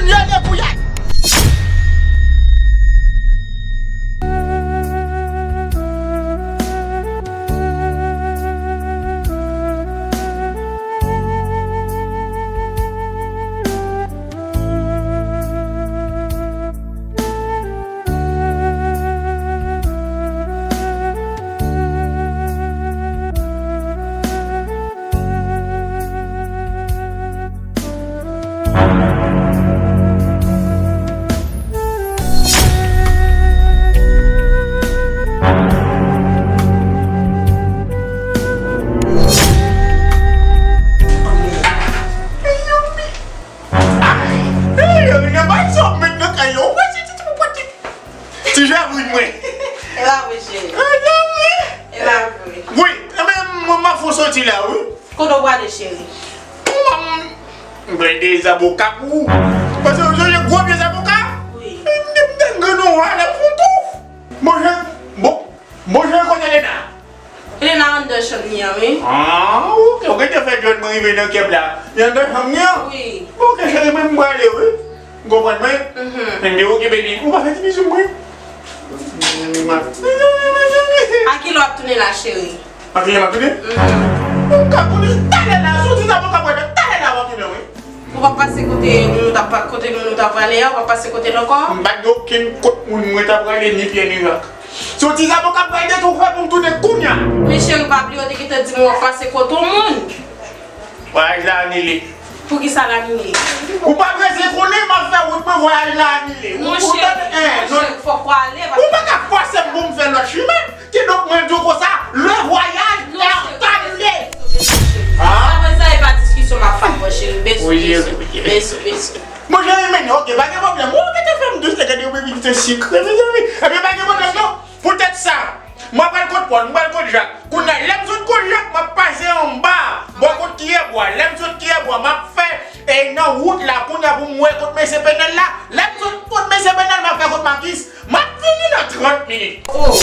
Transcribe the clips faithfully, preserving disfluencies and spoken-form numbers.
Yo dekouyay! Ti javrin mwen. E pa vre, cheri. Ay, non, wi. E pa vre. Wi, enben, mwen, m ap fè w soti la, wi. Kote w prale, cheri? Mwen, m pral de zaboka pou ou. Paske w sonje gwo pye zaboka? Wi. M te, m te grenn ou a, l ap fè w tou. Bon, jan, bon, bon, jan kote Lena? Lena anndan chanm li an, wi. Ah, ok, ou gentan fè jwenn mwen rive nan kèb la. Li anndan chanm li an? Wi. Ok, cheri, mwen, m prale, wi. Ou konprann mwen? Mhm. Men okipe li. Ou pa fè ti bizou mwen. A kilè w ap tounen la, cheri? A kilè m ap tounen? Mhm. Ou ka tounen talè la, soti la, mwen ka prale talè la, w ap tounen, wi. Ou p ap pase kote nou t ap pa-, kote nou, nou t ap prale a, ou p ap pase kote l ankò? M pa gen okenn kot moun mwen t ap prale, ni pyè, ni rak. Se yon ti zaboka k pral detwi w fè pou m tounen kounya. Men cheri, pa bliye, w te gentan di m w ap pase kote yon moun. Vwayaj la anile. Poukisa l anile? Ou pa bezwen konnen, m ap fè wout mwen, vwayaj la anile. Non, cheri, non, cheri, fòk w ale, paske ou pa ka fòse m pou m fè lòt chimen. Kidonk, mwen di w konsa, le voyage est annulé. Ah. Apre sa, e pa diskisyon m ap fè ak ou, cheri. Bèsou, bèsou, bèsou, bèsou. Bon, cheri, men, ok, pa gen pwoblèm. Ou gentan fè m dous, te gade yon bebe ki te sikre, mezanmi. Ebyen, pa gen pwoblèm, non. Poutèt sa, mwen pral kot Pòl, mwen pral kot Jak. Kounye a, lè m sot kot Jak, m ap pase anba, bò kot Kiyèbwa. Lè m sot Kiyèbwa, m ap fè, e, nan wout la, kounye a, pou m wè kot mesye Penèl la. Lè m sot kot mesye Penèl, m ap fè kot Makis. M ap vini nan trant minit. Oh!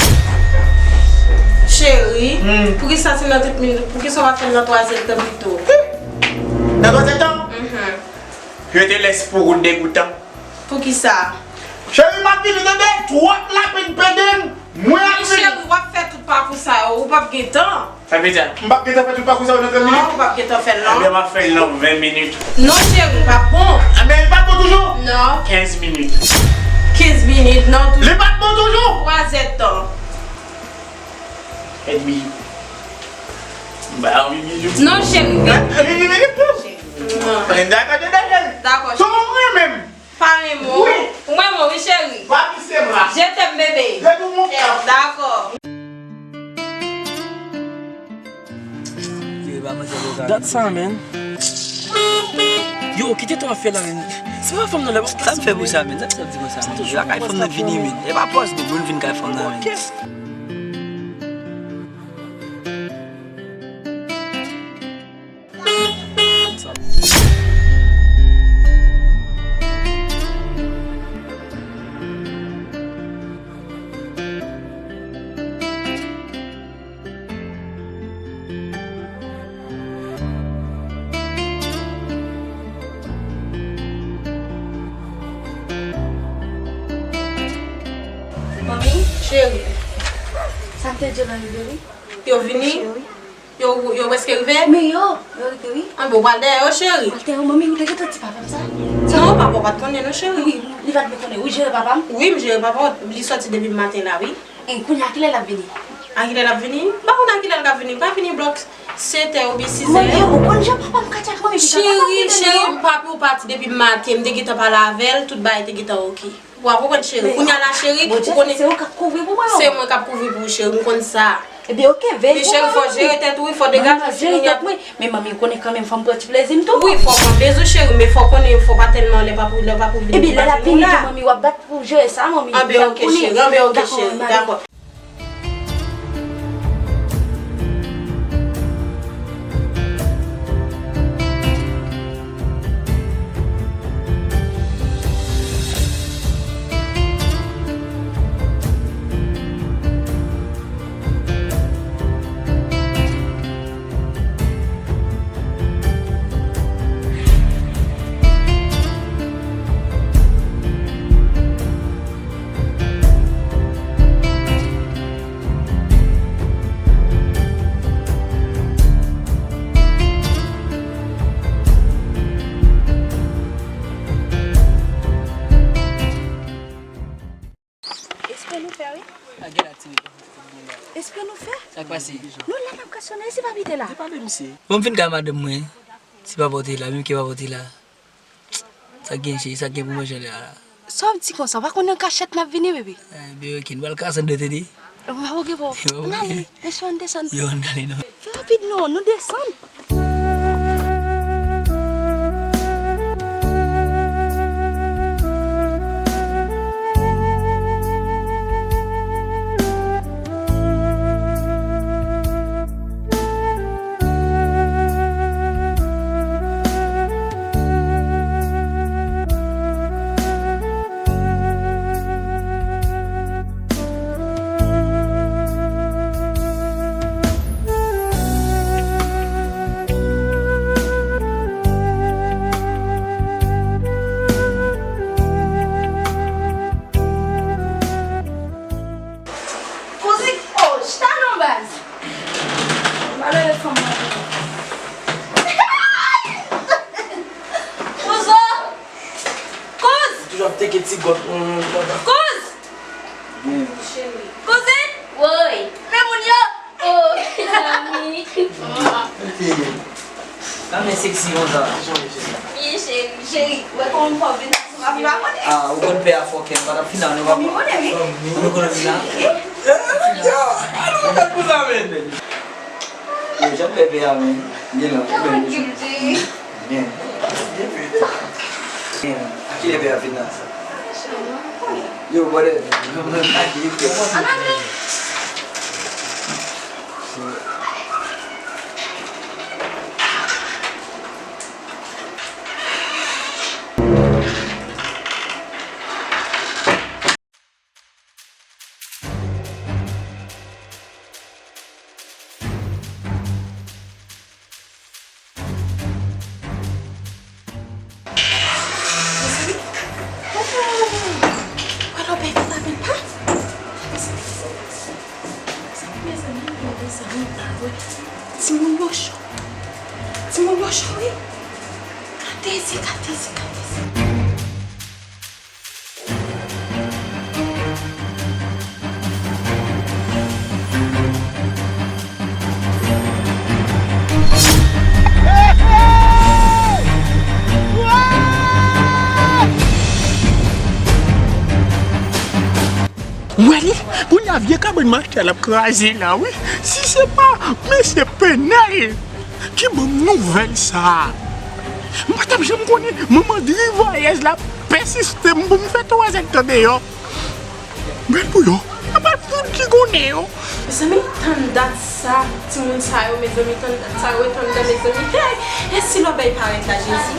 Cheri, hmm, poukisa se nan trant minit? Poukisa w pa fè l nan twazèdtan pito? Nan twazèdtan? Mhm. Je te laisse pour route dégoûtant. Poukisa? Cheri, m ap vini, tande, twòp lapenn pede m. Mwen ap vini. Men cheri, w ap fè tout pakou sa yo, ou p ap gen tan. Sa vle di, m p ap gentan fè tout pakou sa yo nan trant minit? Non, ou p ap gentan fè l, non. Ebyen, m ap fè l nan ven minit. Non, cheri, li p ap bon. Ebyen, li p ap bon toujou? Non. Kenz minit. Kenz minit, non, toujou. Li p ap bon toujou? Twazèdtan. Fè bijou. M pa anvi bijou. Non, cheri. Fè bijou, bijou. Non. Dakò, dakò, cheri. Dakò, cheri. Sou mwen menm. Pa renmen w. Wi. Ou renmen w, wi, cheri. Va kise m la. Je t'aime, bébé. De tout mon cœur. Dakò. Dat sa, man. Yo, kite tan ap fè la, man. Se pa fanm nan lè. Sa m fè pou sa, man? Sa m fè di konsa, man? Lakay fanm nan vini, man. E pa pòz, man, moun vin kay fanm nan, man. Manmi, cheri. Sa m te di w la rive, wi. Yo vini? Cheri. Yo, yo prèske rive? Men yo, yo rive, wi. Anben, w pral dèyè yo, cheri. Atè, manmi, ou te gentan di papa m sa? Non, papa w pa t konnen, non, cheri. Wi, li pa t vle konnen. Ou jere papa m? Wi, m jere papa w. Li sòti depi maten la, wi. E kounye a, kilè l ap vini? A kilè l ap vini? M pa konn a kilè l ka vini. Li ka vini bòk sèt è oubyen sis è. Manmi, ou konn jan papa m ka tchak, manmi, cheri, cheri, m papi w pati depi maten. M te gentan pale avè l, tout bagay te gentan oke. Ou a konprann, cheri. Kounye a la, cheri, ou konnen se ou k ap kouvri pou mwen, non? Se mwen k ap kouvri pou ou, cheri, m konn sa. Ebyen, oke, veye pou mwen, cheri, fò jere tèt ou, wi, fò degaje w, cheri. Jere tèt mwen. Men manmi, ou konnen kanmenm, fò m pran ti plezi m tou. Wi, fò w pran plezi w, cheri, men fò w konnen, fò pa tèlman lè pa pou, lè pa pou vini. Ebyen, lè l ap vini tou, manmi, w ap bat pou jere sa, manmi. Anben, oke, cheri, anben, oke, cheri, dakò. Ay, si papi te la. Depi ale, misye. Bon, m fin kay madanm mwen. Si papa w te la, menm ke papa w te la. Sa k gen, cheri, sa k gen pou manje anlè a la? Sa w ap di konsa? W pa konn nan kachèt n ap vini, bebe? Eh, bebe, ok, nou pral kase an de tede. Ou pa oke, bro. Ann ale, desann, desann. Yo, ann ale, non. Fè rapid, non, nou desann. Kouzin, oh, chita non, baz. Malere fanm mwen. Kouzo! Kouz! Toujou ap teke ti gòt, mm, papa. Kouz! Bien. Kouzin! Woy! Men moun yo! Oh, zanmi! Sa men seksi konsa. Byen, cheri. Cheri, ou wè kòman m fò vin la, sou papi pa konnen. Ah, ou konn pè a fòkè, m pa t ap fin la, nou pa. Zanmi konnen, wi. Zanmi konnen vin la. Eh, yo, alò, mwen konn pou sa, men. Yo, jan pè pè a, men. Byen la, byen. Byen. Byen. Byen. A kilè pè a vin la? Yo, brother. Mezanmi, oh! Wè lòbèy pa ta vin pa. Mezanmi, mezanmi, mezanmi, mezanmi, mezanmi, mezanmi, mezanmi, mezanmi, mezanmi. Timoun yo cho. Timoun yo cho, wi. Gade isi, gade isi, gade isi. Ou wè li? Kounye a vye kabann machè l ap kraze la, wi. Si se pa mesye Penèl ki ban m nouvèl sa a, m pa t ap janm konnen manman drivayèz la pèsiste m pou m fè twa zèdtan deyò. Bèl pou yo. Yo pral fout ki konnen yo. Mezanmi, tann dat sa, timoun sa yo, mezanmi, tann dat sa yo, tann dan, mezanmi. Hey, e si lòbèy parèt la, Jezi?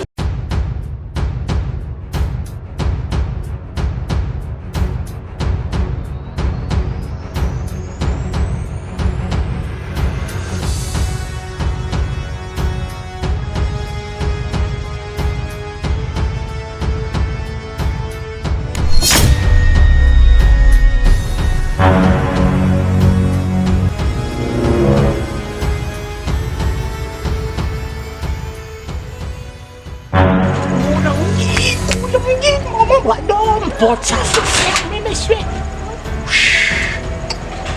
Koulongi, koulongi, manman mwen dòm, pòt sa fò fèmen, mesye.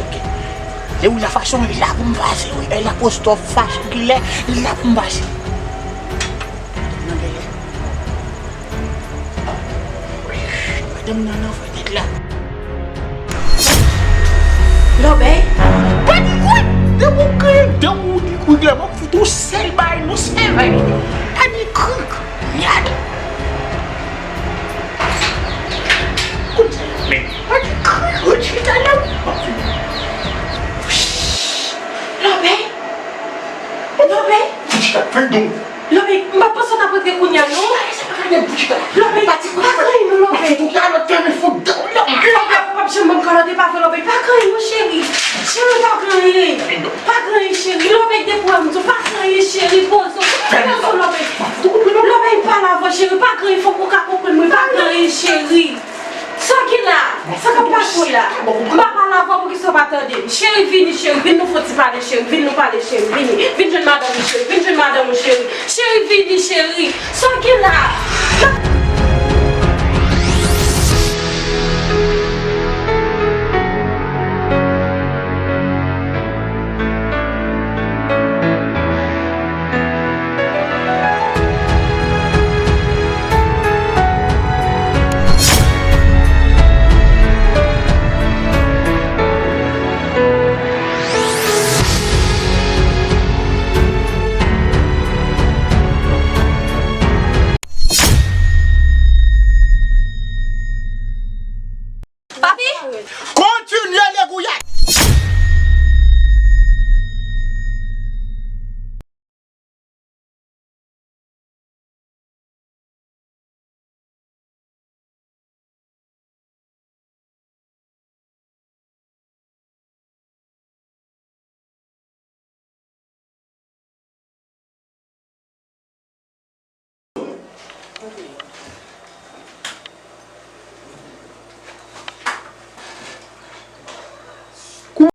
Ok. Se wi la fason li la pou m pase, wi. E la post of fason ki lè, li la pou m pase. Nan dèyè. Madanm nan nan fè tèt la. Lòbèy. Pa di kwik! Depi w kriye, depi w di kwik la, m ap fout ou sèl bay nou sèvèy. Pa di kwik! Mèd! Kout men, pa di kwik, kout chita la. M ap fini. Lòbèy! Lòbèy! Chita, fè don. Lòbèy, m pa t panse w t ap rantre kounye a, non. Lòbèy, pa gen anyen, non, Lòbèy. Lòbèy, pa t anyen, non, Lòbèy. Lòbèy, ou p ap janm ban m kalòt, e pa vre, Lòbèy. Pa gen anyen, non, cheri. Cheri, pa gen anyen. Pa gen anyen, cheri. Lòbèy, depi w wè m di w, pa gen anyen, cheri. Poze w. Poze w, Lòbèy. Lòbèy, pale avè w, cheri. Pa gen anyen, fòk ou ka konprann mwen. Pa gen anyen, cheri. Sa w gen la? Sa k ap pase w la? M pa pale avè w, poukisa w pa tande m? Cheri, vini, cheri, vin nou fè yon ti pale, cheri, vin nou pale, cheri, vini. Vin jwenn madanm ou, cheri, vin jwenn madanm ou, cheri. Cheri, vini, cheri. Sa w gen la?